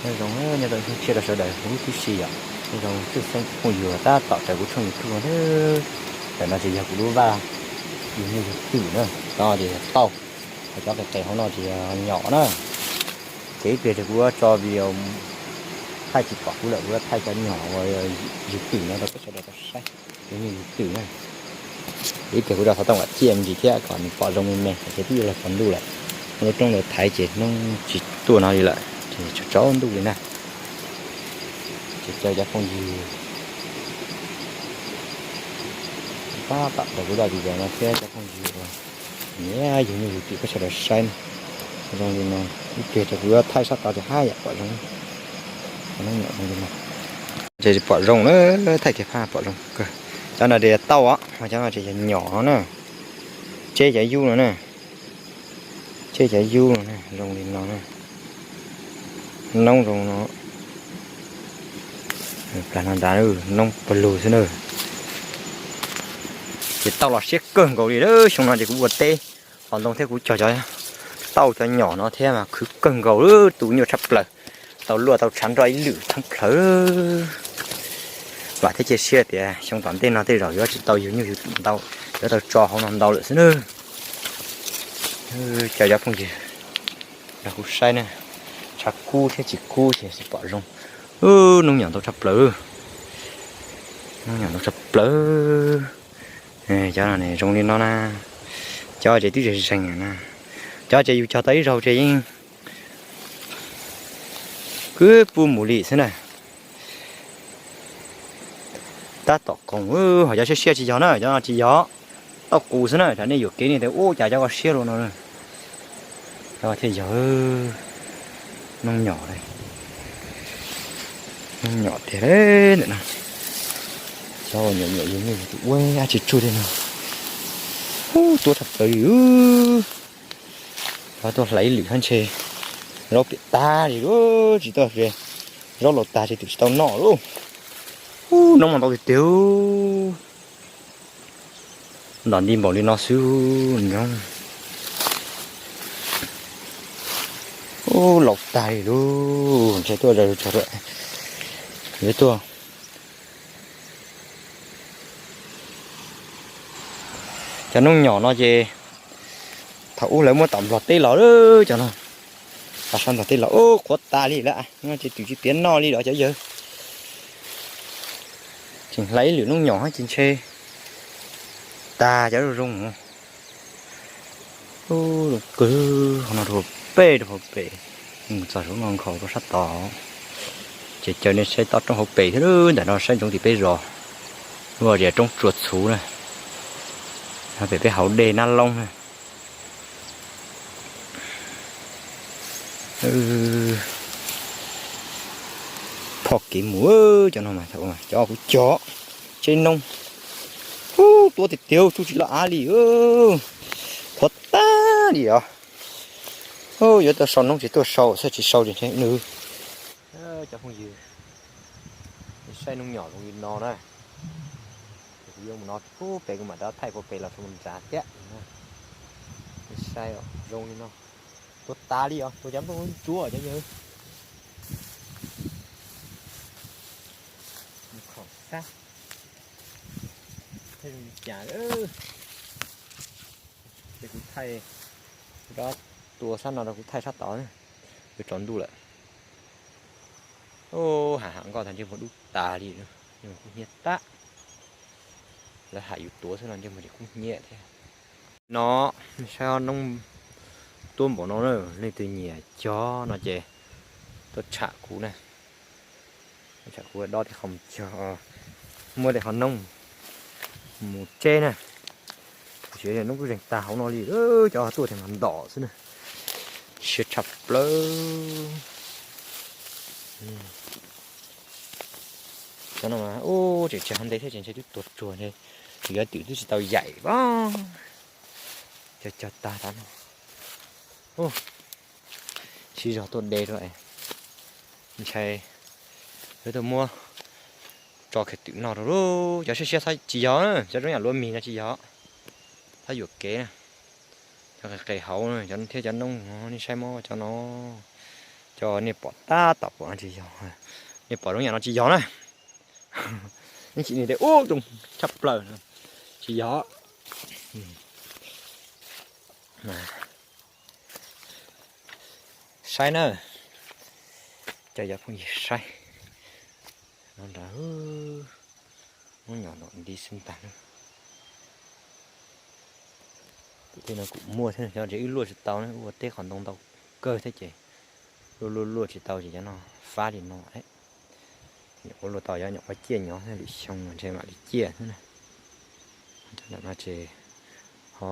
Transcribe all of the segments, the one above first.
Nyob zoo, nyob zoo ib tsoom phooj ywg sawv daws huv tib si yom. Nyob zoo txhua leej txhua tus uas tab tom raws kuv tshooj YouTube na. Ntawm no ces yog kuv lub vaj yug nyuj yug twm na, cov no ces yog tauj, ho cov qis qis hauv no ces yog nyom na. Ces ib pliag ces kuv yuav tso video thaij tsis pom kuv lawm, kuv yuav thaij cov nyom uas yug twm no rau peb sawv daws tau saib, yug nyuj yug twm na. Ib pliag kuv rau xov tooj vam ciaj me ntsis thiab kom nws pom zoo me me, ces twb yuav los tsaus ntuj lawm. Lub roob ntawd thaiv ces hnub tsis tuaj no li lawm, ces tsaus tsaus ntuj li na. Ces caw cov phooj ywg tab tom raws kuv daim video no thiab cov phooj ywg uas nyiam yug nyuj yug twm peb sawv daws saib na. Zoo li no, ib pliag ces kuv yuav thaij sab tod ces haj yam pom zoo. Hnub nyoog zoo li no, ces pom zoo na, thaij kiag phaj pom zoo kawg. Cov no ces yog tauj os, ho cov no ces yog nyom na. Tseb cov yub no na, tseb cov yub no na, zoo li no na. Noob zoo no, plag no ntag, noob pawg lug xwb na. Ces tauj los siab kawg nkaus li lawm. Xyoo no ces kuv ua teb hauv ntoo thiab kuv cog cov tauj cov nyom no thiab mas khwv kawg nkaus, tu nyuaj tshaj plaws. Tau luaj tau tshav nroj ib lwm thoob plaws. Vam thiab cia siab tias xyoo tom ntej no tej zaum yuav tsis tau yug nyuj yug twm ntau, yuav tau tso hauv no ntau lawm xwb na. Caw cov phooj ywg nrog kuv saib na, tshav kub thiab tsis kub ces pom zoo. Noob nyom ntau tshaj plaws, noob nyom ntau tshaj plaws. Cov no zoo li no na, cov ces twb zeeg zeeg na, cov ces yus cog tau ib zaug ces yeej kwv pub mus li xwb na. Tab tom koom, ho cov siab siab tsis yog na, cov no tsis yog, tauj qus xwb na. Tsam nej yuam kev nej tias ub cas cov ko siab luaj no. Cov thiaj yog noob nyom, noob nyom tiag ntawm no. Cov uas nyuam nyuam yug nyuj yug twm ua dab tsi tsuj tiag no. Ub, tuab tshaj plaws li. Cov tuaj hlais ib lwm hab ntshe zaub piam tag li lauj, tsis tuaj, zaub laus tag ces twb tsis tau noj lauj. Ub, noob mas ntau tiag tiag. Ntom nti npaum li no xwb nyob. Ub, laus tag li lauj, ntshe tuaj zaws tso, yuav tuaj. Cov noob nyom no ces thaum ub lawv muab tom Nplog teb los, cov no, tom sab Nplog teb los ub qhuav tas li lawm, no ces twb tsis piav noj li los cov yawg. Tseem hlais ib lwm noob nyom ces ntshe tag cov zoo zoo. Ub, zoo kawg, qhov no rau pem, rau pem, mus txog saum no nkhaus rau sab tod. Ces caw nej saib toj roob hauv pes thiab, ntawm no saib ntsoov tim peb zos, ua tias roob Tsua Txhuv na, pem peb hauv dej Nab Loob na. Phoj kev mus, cov no mas cov kuv cog, tseb noob. Ub, tuab tiag tiag, tsuj tsis loj av li. Qhuav tag li os. Yuav tuaj sau noob tsis tuaj sau, xyov tsis sau ces ntshe nws. Cov phooj ywg, saib noob nyom zoo li no na. Ces kuv yuav mus no pem, kuv mam rov thaij puag pem los rau mus nrad thiab. Saib zoo li no, tuag tas li os, tuag cov nplooj ntsuab cov yawg. Kho xab thiab zoo li cas. Ces kuv thaij, kuv rov tua sab no rau kuv thaij sab tod, yuav tsaus ntuj lawm. Ub, ham ham nkoj tag ntsej muag dub tas li, ntsej muag kub hnyiab tag. Lawv ham yus tuav xwb los ntsej muag tseem kub hnyiab thiab. No, saib noob tuab npaum no na, leej twg nyiam cog no ces tuaj tsham kuv na. Tuaj tsham kuv dob tej qho mus cog, muab tej qho noob mus tseb na. Kuv siv noob kuj zeeg tag hauv no li, cov tuaj tias mas ntom xwb na. Siab tshaj plaws. Cov no mas ub, tseem tseg qhov ntev thiab, tseem ntshe twb tuag tsuag ntshe, yuav twm twb tsis tau yaim os. Cog cog tag tav no. Ub, sib zog tuaj de rau, ntshai yuav tuaj muab tso kiag twm noj rau lauj. Cov siab siab tsis yog, cov zoo yam luav mis no tsis yog. Txhob yuam kev na. Cov qis qis hauv thiab cov noob no, nej saib mob cov no. Cov nej pom tab tom pom no tsis yog, nej pom zoo yam no tsis yog na. Nej sim nim tias ub zoo tshaj plaws, tsis yog. Saib na, cov phooj ywg saib, no nrad muab nyom nti xwb ntag na. Tej no kuj muaj thiab, xyov ntshai wb luaj tsis tau na, ua teb qhov ntoo ntau kawg thiab ces luaj luaj luaj tsis tau ces cov no fab li no. Nyuam qhuav luaj tau, yog nyuam qhuav ciaj nyob, lwm xyoo ntshe mam li ciaj xwb na. Cov ntawm no ces ho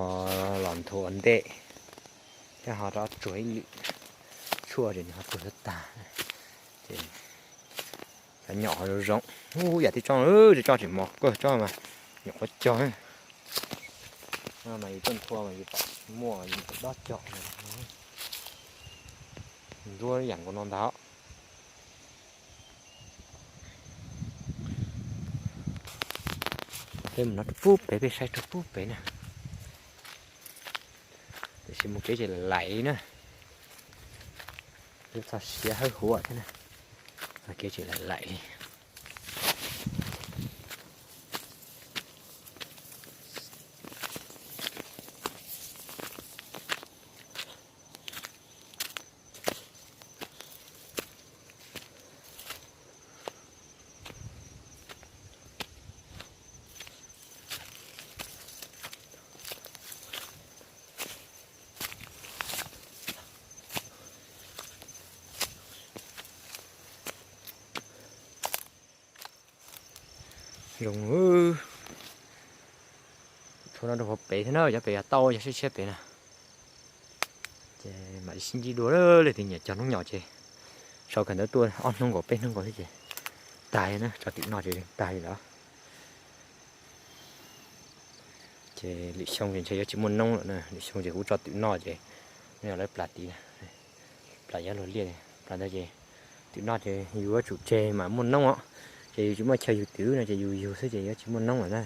los nthuav ua ntej thiab ho rov tsuag ib lwm tshuaj ces nws ho tuag tag. Ces cov nyom ho zoo zoo. Ub, yam tib tsob, tib tsob tseem mos kawg, tsob mas nyuam qhuav cog. No mas yus tuaj nthua mas yus pom muaj, yus dob cog. Nruab yam nkaus no ntag. Peb mus no rau pub pem, peb saib rau pub pem na. Tiam sis mus kev tseem laim li na. Peb txog siav hawb huam thiab na, txog kev tseem laim laim li. Zoo, tshuav no rau hauv pem thiab na, cov pem yog tau cov siab tshiab pem na. Ces mam li sib ntsib dua, leej twg nyiam cog noob nyom ces sau kawm ntawv tuaj ob hnub nkaus peb hnub nkaus thiab ces tag li na, tso twm noj ces tag li lawm. Ces lwm xyoo ces ntshe yuav tsis muaj noob lawm na, lwm xyoo ces kuv tso twm noj ces nyob lawv plas tid na, plas yav luag liaj, plas ntawd ces twm noj ces yus yuav tsum tseg mam muaj noob os. Ces yus tsis muaj chaw yug twm no ces yus yug xwb ces yuav tsis muaj noob lawm na.